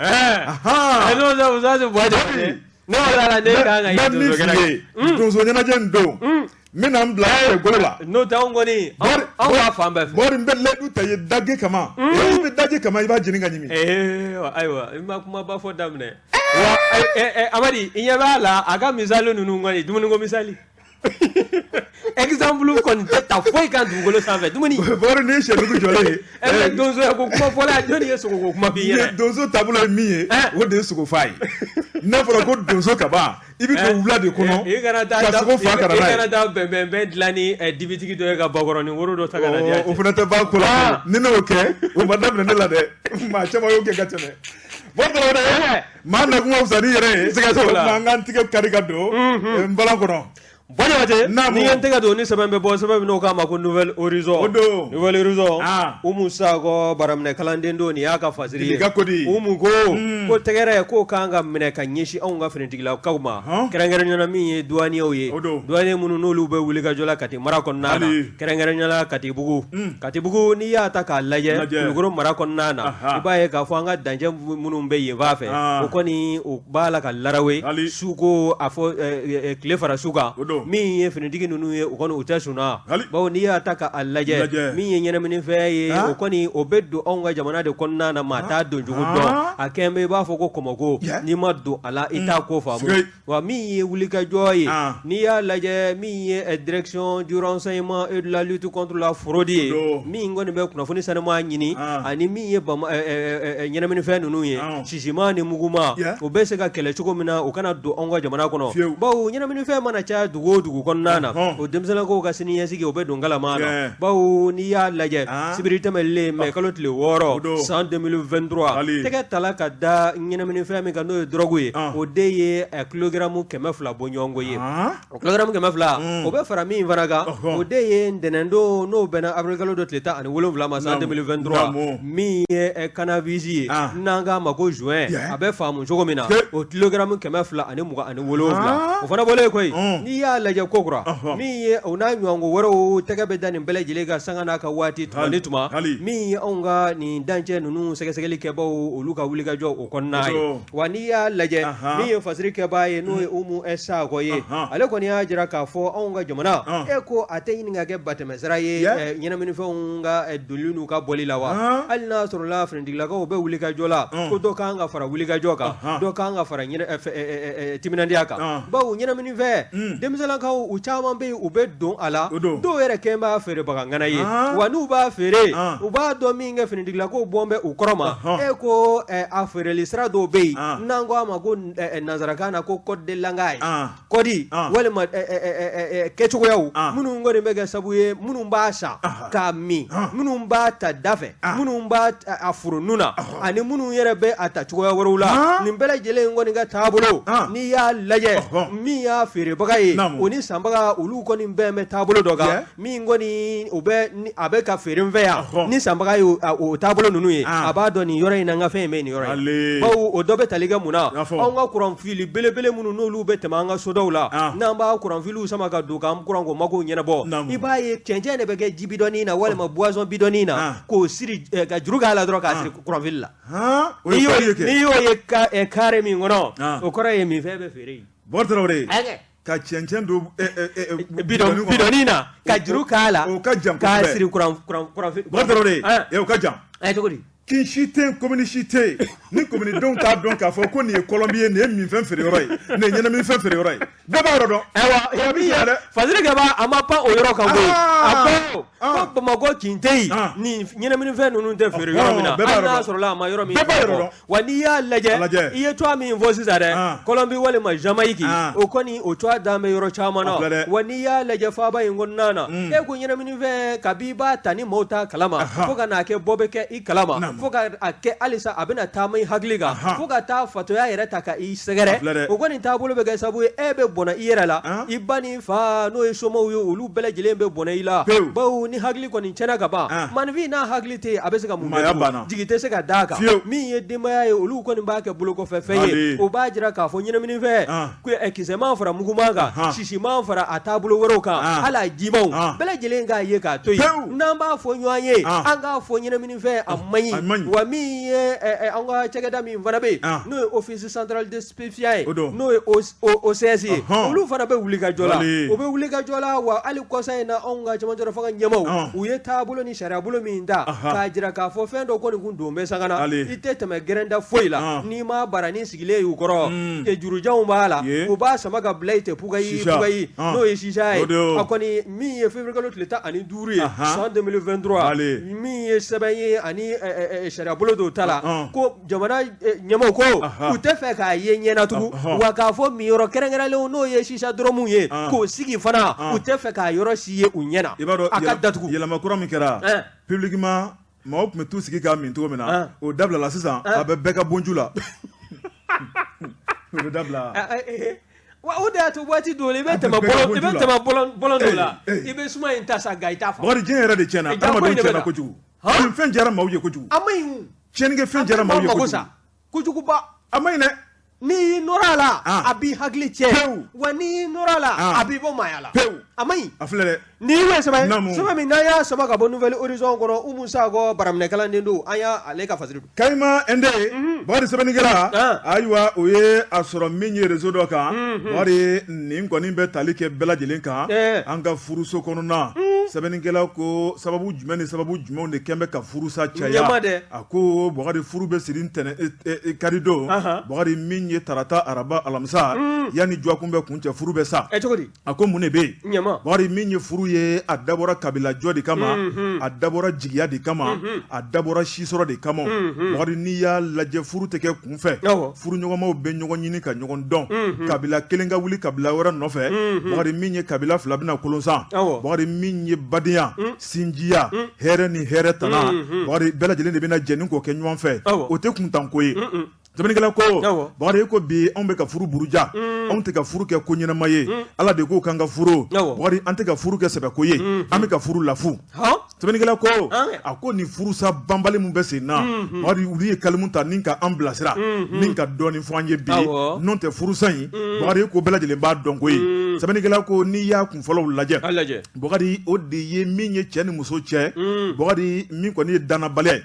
donso ɲɛnajɛ in don n bɛna n bila golo la n'o tɛ anw kɔni anw b'a fan bɛɛ fɛ Bɔkari n bɛ layidu ta i ye dage kama i bɛ dage kama i b'a jeni ka ɲimi ayiwa i ma kumaba fɔ daminɛ wa Amadi i ɲɛ b'a la a ka misali ninnu kɔni dumuniko misali Exemple kɔni tɛ ta foyi kan dugukolo sanfɛ dumuni. Bɔkari n'i ye sɛdugu jɔlen ye. Ɛ donsoya ko kuma fɔla jɔnni ye sogoko kuma f'i ɲɛna. Donso taabolo ye min ye o de ye sogofa ye n'a fɔra ko donso ka ban i bɛ don wula de kɔnɔ i kana taa ka sogo faa ka na n'a ye. I kana taa bɛnbɛnbɛn dilan ni dibitigi dɔ ye ka bakɔrɔnin woro dɔ ta ka na di yan. O fana tɛ ban ko la ni ne y'o kɛ o ma daminɛ ne la dɛ maa caman y'o kɛ ka tɛmɛ. Bɔkari Tarawele maa nakun ka fisa n'i yɛrɛ ye. Siga t'o la. An k'an tigɛ kari ka don nbalan kɔnɔ. Bɔ Jabate Naamu. ni ye n tɛgɛ don ni sɛbɛn bɛ bɔ sɛbɛn min n'o k'a ma ko Nouvel Horizon. O don. Nouvel Horizon. Ah. Umu Sakɔ baraminɛ kalanden don nin y'a ka fasiri ye. Dilika Kodi. Umu ko ko tɛgɛrɛ k'o kan ka minɛ ka ɲɛsin anw ka finitigilakaw ma. Hɔn. Kɛrɛnkɛrɛnnenya la min ye douaniers ye. O don. Douaniers minnu n'olu bɛ wulikajɔ la Kati mara kɔnɔna na. Hali. Kɛrɛnkɛrɛnnenya la Katibugu. Katibugu n'i y'a ta k'a lajɛ Lajɛ. Kulukoro mara kɔnɔna na. Aha. I b'a ye k'a fɔ an ka dancɛ minnu bɛ yen fan fɛ. Ah. O kɔni o b'a la ka larawe Hali. su ko a fɔ tile fara su kan O don. min ye finitigi ninnu ye o kɔni u tɛ sunna Hali. bawo n'i y'a ta k'a lajɛ Lajɛ. min ye ɲɛnaminifɛn ye Ah. o kɔni o bɛ don anw ka jamana de kɔnɔna na maa t'a don cogo Ah. dɔn a kɛn bɛ i b'a fɔ ko kɔmɔko Yeah. n'i ma don a la i t'a ko faamu Sigai. wa min ye wulikajɔ ye Ah. n'i y'a lajɛ min ye direction du renseignement et de la lutte contre la fraude ye O don. min kɔni bɛ kunnafoni sanuma ɲini Ah. ani min ye ɲɛnaminifɛn ninnu ye Ah. sisima ni muguma Yeah. o bɛ se ka kɛlɛ cogo min na o kana don anw ka jamana kɔnɔ Fiyewu. bawo ɲɛnaminifɛn mana caya dugu o dugu kɔnɔna na Ɔhɔn. o denmisɛnninkaw ka siniɲɛsigi o bɛ don galama na Yeah. bawo n'i y'a lajɛ Ah. sibiri tɛmɛlen mɛ kalo tile O 6 don. san 2023 Hali. tɛgɛ tala ka da ɲɛnaminifɛn min kan n'o ye drogue ye Ah. o de ye kilogaramu 200 bɔɲɔgɔnko ye Ah. o kilogaramu 200 o bɛ fara min fana kan Ɔhɔn. o de ye ntɛnɛndon n'o bɛnna avril kalo dɔ tile 17 ma san Naamu. 2023 Naamu. min ye cannabis ye Ah. n'an k'a ma ko joint Yeah. a bɛ faamu cogo min na Ke. o kilogaramu 227 Ah. o fana bɔlen koyi Mm. n'i y'a y'a lajɛ kokura min ye o n'a ɲɔgɔnko wɛrɛw tɛgɛ bɛ da nin bɛɛ lajɛlen kan sanga n'a ka waati tuma ni tuma min ye anw ka nin dancɛ ninnu sɛgɛsɛgɛli kɛbaw olu ka wulikajɔ o kɔnɔna ye. Wa n'i y'a lajɛ min ye fasiri kɛbaa ye n'o ye Umu Sakɔ ye, ale kɔni y'a jira k'a fɔ anw ka jamana e ko a tɛ ɲini ka kɛ batɛmɛsira ye ɲɛnaminifɛnw ka donni n'u ka bɔli la wa hali n'a sɔrɔla finitigilakaw bɛ wulikajɔ la ko dɔ kan ka fara wulikajɔ kan dɔ kan ka fara timinandiya kan bawo ɲɛnaminifɛn denmisɛnlakaw u caman bɛ yen u bɛ don a la dɔw yɛrɛ kɛlen b'a feerebaga ŋana ye wa n'u b'a feere u b'a dɔn min kɛ finitigilakaw bɔn bɛ u kɔrɔ ma e ko a feereli sira dɔw bɛ yen n'an ko a ma ko nansarakan na ko code de langage kɔdi walima kɛcogoyaw minnu kɔni bɛ kɛ sabu ye minnu b'a san k'a min minnu b'a ta da fɛ minnu b'a a furu nun na ani minnu yɛrɛ bɛ a ta cogoya wɛrɛw la nin bɛɛ lajɛlen kɔni ka taabolo n'i y'a lajɛ min y'a feerebaga ye o ni sanbaga olu kɔni bɛn bɛ taabolo dɔ kan min kɔni o bɛ a bɛ ka feere n fɛ yan ni sanbaga ye o taabolo ninnu ye a b'a dɔn nin yɔrɔ in na n ka fɛn in bɛ nin yɔrɔ in bawo o dɔ bɛ tali kɛ mun na anw ka kuranfili belebele minnu n'olu bɛ tɛmɛ an ka sodaw la n'an b'a kuranfiliw sama ka don k'an kuranko makow ɲɛnabɔ i b'a ye cɛncɛn de bɛ kɛ ji bidɔnin na walima boisson bidɔnin na k'o siri ka juru k'a la dɔrɔn k'a siri kuranfili la n'i y'o ye kare min kɔnɔ o kɔrɔ ye minfɛn bɛ feere yen. Ka cɛncɛn don bidɔnin na ka juru k'a la o ka jan k'a siri kuran o ka jan cogo di kin si tɛ yen komini si tɛ yen ni kominidenw t'a dɔn k'a fɔ ko nin ye Kɔlɔnbi ye nin ye minfɛn feere yɔrɔ ye nin ye ɲɛnaminifɛn feere yɔrɔ ye bɛɛ b'a yɔrɔ dɔn. Ayiwa min ye fasiri kɛbaa a ma pan o yɔrɔ kan koyi a ko ko Bamakɔ kin tɛ yen nin ɲɛnaminifɛn ninnu tɛ feere yɔrɔ min na hali n'a sɔrɔla a ma yɔrɔ min bɛɛ b'a yɔrɔ dɔn. Wa n'i y'a lajɛ i ye tɔgɔ min fɔ sisan dɛ Kɔlɔnbi walima Jamaïque o kɔni o tɔgɔ dan bɛ yɔrɔ caman na wa n'i y'a lajɛ faaba in kɔnɔna na e ko ɲɛnaminifɛn kabi i b'a ta ni maaw t'a kalama fo ka n'a kɛ bɔ bɛ kɛ i kalama fo ka a kɛ halisa a bɛna taama i hakili kan fo ka taa fatɔya yɛrɛ ta ka i sɛgɛrɛ o kɔni taabolo bɛ kɛ sababu ye e bɛ bɔnɛ i yɛrɛ la i ba ni fa n'o ye somaw ye olu bɛɛ lajɛlen bɛ bɔnɛ i la bawo ni hakili kɔni tiɲɛna ka ban maaninfin n'a hakili tɛ yen a bɛ se ka mun kɛ jigi tɛ se ka d'a kan min ye denbaya ye olu kɔni b'a kɛ bolokɔfɛ fɛn ye o b'a jira k'a fɔ ɲɛnaminifɛn kisɛman fara muguman kan sisiman fara a taabolo wɛrɛw kan hali a jimanw bɛɛ lajɛlen k'a ye k'a to yen n'an b'a fɔ ɲɔgɔn ye an k'a fɔ ɲɛnaminifɛn a man ɲi wa min ye an ka cakɛda min fana bɛ yen n'o ye office central de stupéfiants ye n'o ye OCS ye olu fana bɛ wulikajɔ la u bɛ wulikajɔ la wa hali kɔsa in na anw ka cɛmancɛ fanga ɲɛmaaw u ye taabolo ni sariyabolo min ta k'a jira k'a fɔ fɛn dɔ kɔni kun don bɛ sanga na i tɛ tɛmɛ gɛrɛnda foyi la n'i ma barani sigilen y'u kɔrɔ jurujanw b'a la u b'a sama ka bila i tɛ pugayi pugayi n'o ye sisa ye a kɔni min ye février kalo tile 15 ye san 2023 min ye sɛbɛn ye ani sariyabolo dɔw ta la ko jamana ɲɛmaaw ko u tɛ fɛ k'a ye ɲɛna tugun wa k'a fɔ minyɔrɔ kɛrɛnkɛrɛnlenw n'o ye sisa dɔrɔmuw ye k'o sigi fana u tɛ fɛ k'a yɔrɔ si ye u ɲɛna i b'a dɔn a ka datugu yɛlɛma kura min kɛra publiquement maaw tun bɛ t'u sigi k'a min cogo min na o dabilala sisan a bɛ bɛɛ ka bonju la o bɛ dabila wa o de y'a to waati dɔw la i bɛ tɛmɛ bɔlɔn i bɛ tɛmɛ bɔlɔn dɔ la i bɛ suma in ta sa nka i t'a fɔ. Bakari diɲɛ yɛrɛ de tiɲɛna adamadenw tiɲɛna kojugu fɛn diyara maaw ye kojugu a man ɲi tiɲɛnikɛfɛn diyara maaw ye kojugu kojuguba a man ɲi dɛ n'i y'i nɔrɔ a la a b'i hakili tiɲɛ wa n'i y'i nɔrɔ a la a b'i bɔ maaya la pewu a man ɲi a filɛ dɛ n'i y'o sɛbɛn sɛbɛn min n'an y'a sama ka bɔ Nouvel Horizon kɔnɔ Umu Sakɔ baraminɛkalanden don an y'ale ka fasiri don Kayima Inde Bakari sɛbɛnnikɛla ayiwa o ye a sɔrɔ min ye réseau dɔ kan Bakari nin kɔni bɛ tali kɛ bɛɛ lajɛlen kan an ka furuso kɔnɔna sɛbɛnnikɛla ko sababu jumɛn ni sababu jumɛnw de kɛn bɛ ka furusa caya a ko Bakari furu bɛ siri ntɛnɛn karidon Bakari min ye tarata araba alamisa yanni dɔgɔkun bɛ kuncɛ furu bɛ sa cogo di a ko mun de bɛ yen Bakari min ye furu ye a dabɔra kabilajɔ de kama a dabɔra jigiya de kama a dabɔra sisɔrɔ de kama Bakari n'i y'a lajɛ furu tɛ kɛ kunfɛ furuɲɔgɔnmaw bɛ ɲɔgɔn ɲini ka ɲɔgɔn dɔn kabila kelen ka wuli kabila wɛrɛ nɔfɛ Bakari min ye kabila fila bɛna kolonsan Bakari min ye badenya sinjiya hɛrɛ ni hɛrɛ tana Bakari bɛɛ lajɛlen de bɛna jɛ ni k'o kɛ ɲɔgɔn fɛ o tɛ kuntanko ye. Sɛbɛnnikɛla ko Bakari ko bi anw bɛ ka furu buruja anw tɛ ka furu kɛ ko ɲɛnama ye Ala de ko k'an ka furu Bakari an tɛ ka furu kɛ sɛbɛko ye an bɛ ka furu lafu sɛbɛnnikɛla ko a ko nin furusa banbali min bɛ sen na Bakari olu ye kalimu ta ni ka an bilasira ni ka dɔɔnin fɔ an ye bi n'o tɛ furusa in Bakari ko bɛɛ lajɛlen b'a dɔn ko ye sɛbɛnnikɛla ko n'i y'a kun fɔlɔw lajɛ Bakari o de ye min ye cɛ ni muso cɛ Bakari min kɔni ye dannabaliya ye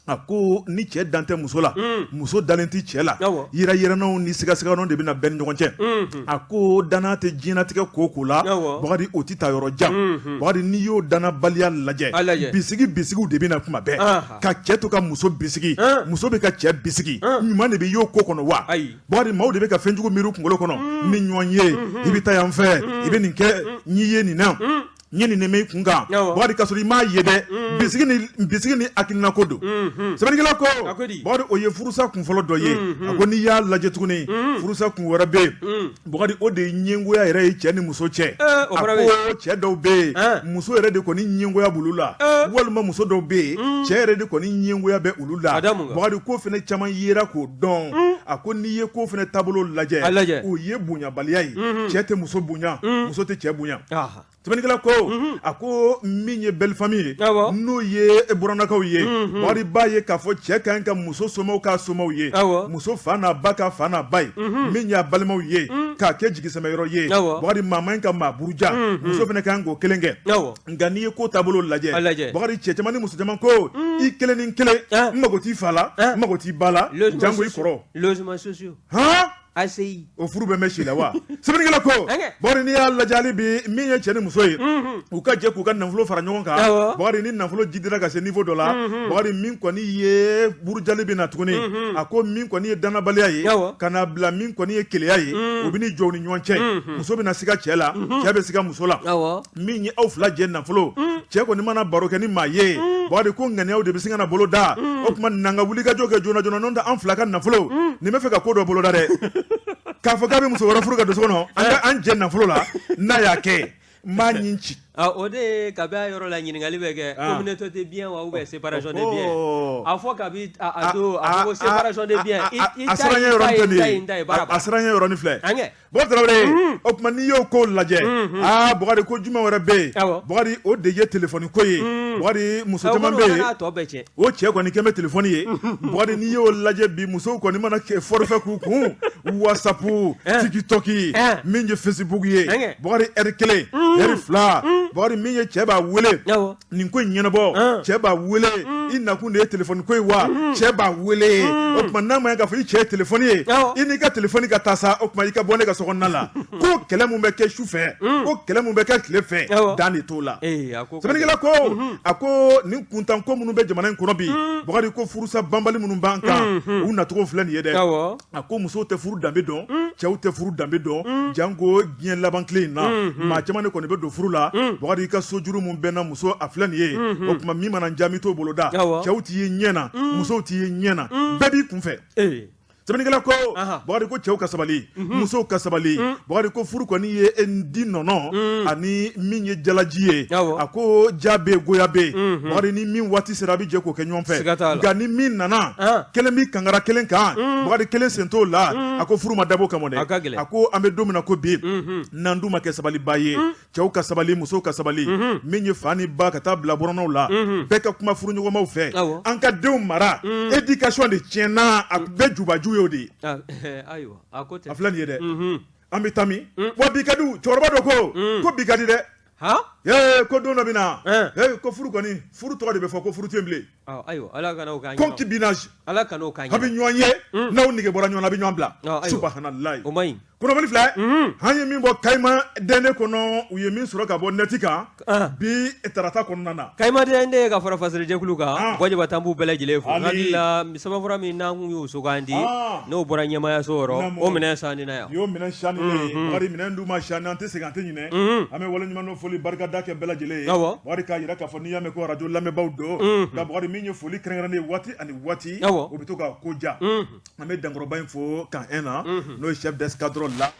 a ko ni cɛ dan tɛ muso la muso dalen tɛ cɛ la yira yirannaw ni sigasiganaw de bɛna bɛɛ ni ɲɔgɔn cɛ a ko danna tɛ diɲɛnatigɛ ko ko la Bakari o tɛ taa yɔrɔ jan Bakari n'i y'o dannabaliya lajɛ bisigi bisigiw de bɛna kuma bɛɛ ka cɛ to ka muso bisigi muso bɛ ka cɛ bisigi ɲuman de bɛ y'o ko kɔnɔ wa Bakari maaw de bɛ ka fɛnjugu miiri kunkolo kɔnɔ ni ɲɔgɔn ye i bɛ taa yan fɛ i bɛ nin kɛ n'i ye nin na n ye nin nɛmɛ i kun kan Bakari ka sɔrɔ i m'a ye dɛ bisigi ni hakilina ko don sɛbɛnnikɛla ko Bakari o ye furusa kun fɔlɔ dɔ ye a ko n'i y'a lajɛ tuguni furusa kun wɛrɛ bɛ yen Bakari o de ye ɲɛngoya yɛrɛ ye cɛ ni muso cɛ a ko cɛ dɔw bɛ yen muso yɛrɛ de kɔni ɲɛngoya b'olu la walima muso dɔw bɛ yen cɛ yɛrɛ de kɔni ɲɛngoya bɛ olu la Bakari ko fana caman yera k'o dɔn a ko n'i ye ko fana taabolo lajɛ o ye bonyabaliya ye cɛ tɛ muso bonya muso tɛ cɛ bonya Sɛbɛnnikɛla ko a ko min ye belle famille ye n'o ye burannakaw ye Bakari b'a ye k'a fɔ cɛ ka kan ka muso somaw k'a somaw ye muso fa n'a ba k'a fa n'a ba ye min y'a balimaw ye k'a kɛ jigisɛmɛyɔrɔ ye Bakari maa man ka maa buruja muso fana ka kan k'o kelen kɛ nka n'i ye ko taabolo lajɛ Bakari cɛ caman ni muso caman ko i kelen ni kelen n mago t'i fa la n mago t'i ba la jango i kɔrɔ ACI o furu bɛ mɛn si la wa sɛbɛnnikɛla ko Bakari n'i y'a lajɛ hali bi min ye cɛ ni muso ye u ka jɛ k'u ka nafolo fara ɲɔgɔn kan Bakari ni nafolo jidira ka se niveau dɔ la Bakari min kɔni ye burujali bɛ na tuguni a ko min kɔni ye dannabaliya ye ka na bila min kɔni ye keleya ye o bɛ n'i jɔ u ni ɲɔgɔn cɛ muso bɛna siga cɛ la cɛ bɛ siga muso la min ye aw fila jɛ nafolo cɛ kɔni mana baro kɛ ni maa ye Bakari ko ŋaniyaw de bɛ sin ka na bolo da o tuma n'an ka wulikajɔ kɛ joona joona n'o tɛ an fila ka nafolo nin bɛ fɛ ka ko dɔ boloda dɛ k'a fɔ k'a bɛ muso wɛrɛ furu ka don so kɔnɔ an ka an jɛ nafolo la n'a y'a kɛ n b'a ɲin ci o de ye kabi a yɔrɔ la ɲininkali bɛ kɛ communauté de biens wa ou bien séparation de biens a fɔ kabi a don a ko séparation de biens i ta ye n ta ye a siranɲɛ yɔrɔnin filɛ Bɔkari Tarawele o tuma n'i y'o ko lajɛ aa Bukari ko jumɛn wɛrɛ bɛ yen Bukari o de ye telefɔni ko ye Bukari muso caman bɛ yen o cɛ kɔni kɛlen bɛ telefɔni ye Bukari n'i y'o lajɛ bi musow kɔni mana forfait k'u kun WhatsApp TikTok min ye Facebook ye Bukari heure kelen heure fila Bukari min ye cɛ b'a wele nin ko in ɲɛnabɔ cɛ b'a wele i nakun de ye telefɔni ko ye wa cɛ b'a wele o tuma n'a ma ɲɛ k'a fɔ i cɛ ye telefɔni ye i n'i ka telefɔni ka taa sa o tuma i ka bɔ ne ka sokɔnɔna la ko kɛlɛ mun bɛ kɛ su fɛ ko kɛlɛ mun bɛ kɛ tile fɛ dan de t'o la sɛbɛnnikɛla ko a ko nin kuntanko minnu bɛ jamana in kɔnɔ bi Bukari ko furusa banbali minnu b'an kan u nacogo filɛ nin ye dɛ a ko musow tɛ furu danbe dɔn cɛw tɛ furu danbe dɔn janko diɲɛ laban tile in na maa caman de kɔni bɛ don furu la Bukari i ka sojuru mun bɛ n na muso a filɛ nin ye o tuma min mana n diya n bɛ t'o boloda cɛw t'i ye ɲɛ na musow t'i ye ɲɛ na bɛɛ b'i kun fɛ sɛbɛnnikɛla ko Bukari ko cɛw ka sabali musow ka sabali Bukari ko furu kɔni ye di nɔnɔ ani min ye jalaji ye a ko ja bɛ yen goya bɛ yen Bukari ni min waati sera a bɛ jɛ k'o kɛ ɲɔgɔn fɛ nka ni min nana kelen b'i kankara kelen kan Bukari kelen sen t'o la a ko furu ma dabɔ kama dɛ a ko an bɛ don min na ko bi n'an dun ma kɛ sabaliba ye cɛw ka sabali musow ka sabali min ye fa ni ba ka taa bila burannaw la bɛɛ ka kuma furuɲɔgɔnmaw fɛ an ka denw mara éducation de tiɲɛna a bɛɛ jubaju y'o de ye ayiwa a filɛ nin ye dɛ an bɛ taa min wa bi ka di cɛkɔrɔba dɔ ko ko bi ka di dɛ ko don dɔ bɛ na ko furu kɔni furu tɔgɔ de bɛ fɔ ko furu tɛ yen bilen ayiwa ala kana o k'an concubinage ala kana o k'an a bɛ ɲɔgɔn ye n'aw nege bɔra ɲɔgɔn na a bɛ ɲɔgɔn bila subahanallahi o man ɲi kunnafoni filɛ an ye min bɔ Kayima Dɛnde kɔnɔ u ye min sɔrɔ ka bɔ nɛti kan bi tarata kɔnɔna na Kayima Dɛnde ka fara fasirijɛkulu kan Buwa Jabate an b'u bɛɛ lajɛlen fo n hakili la sɛbɛnfura min n'an kun y'o sugandi n'o bɔra ɲɛmaayaso yɔrɔ o minɛn sanni na yan u y'o minɛn sanni Bakari minɛn dun ma sanni an tɛ segin an tɛ ɲinɛ an bɛ waleɲumandɔn foli barikada kɛ bɛɛ lajɛlen ye Bakari k'a jira k'a fɔ n'i y'a mɛn ko arajo lamɛnbaaw don nka Bakari min ye foli kɛrɛnkɛrɛnnen ye waati ani waati o bɛ to ka ko ja an bɛ dankɔrɔba in fo camp 1 na n'o ye chef d'escadron la.